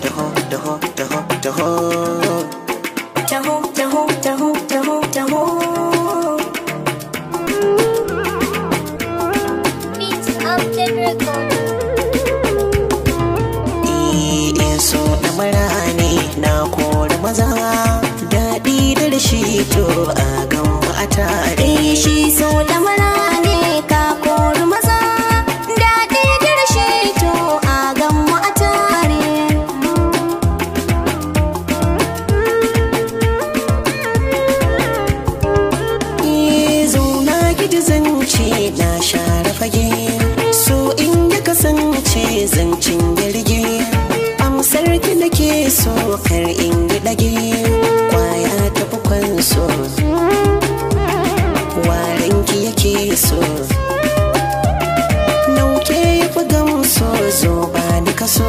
Taho, taho, taho, taho. Taho, taho, taho, taho, taho. Beats Upton Record. In so da marani na kori maza, daɗi da rashi to a gamba a tare. Shi so da marani ka kori maza, daɗi da rashi to a gamba a tare. Zauna gidi zance na share fage, so in ya kasance zancen yarge, amsar ki nake so kar in yi dage, kwaya tafi kwanso, waren ki yake so, nauke ya fi gamso, zo ba ni kaso,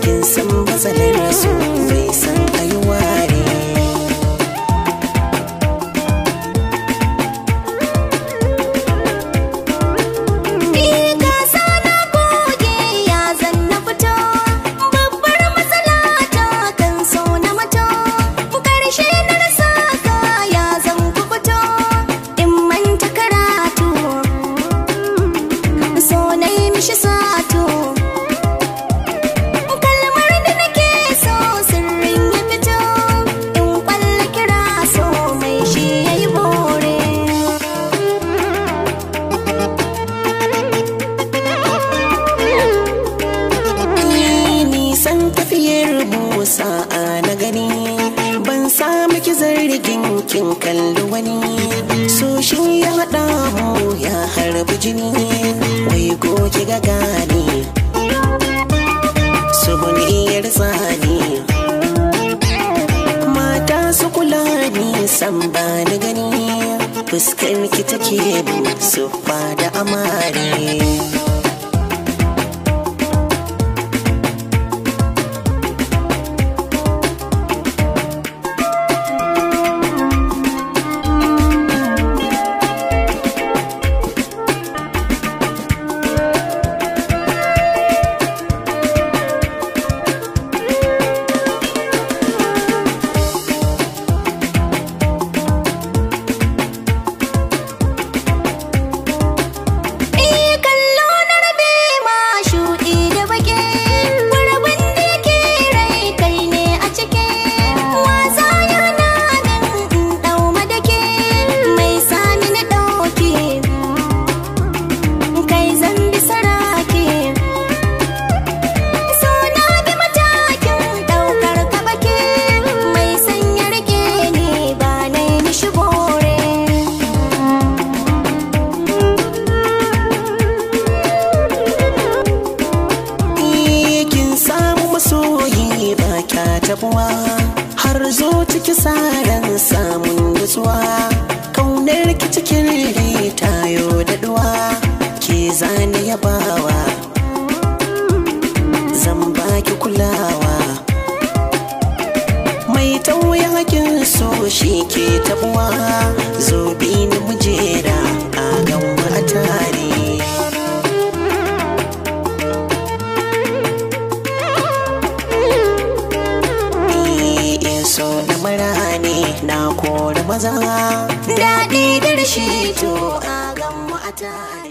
kin san matsalar so bai san ayi ware. Tafiyar Musa na gani, ban sami ki zargin kin kalli wani, so shi ya haɗa mu ya harbi jini, wai goge ga gani su buniyar tsani, mata su kula ni san ba ni gani, fuskar ki take su da amare. Tabuwa har zo ciki saran samun nutsuwa, kaunar ki cikin rai tayo daɗuwa, ke zane yabawa zan baki kulawa, mai tauye hakin so shi ke tabuwa, zo bi ni mujera a gamba a tare. So da marani na kori maza, daɗi da rashi to a gamma a tare.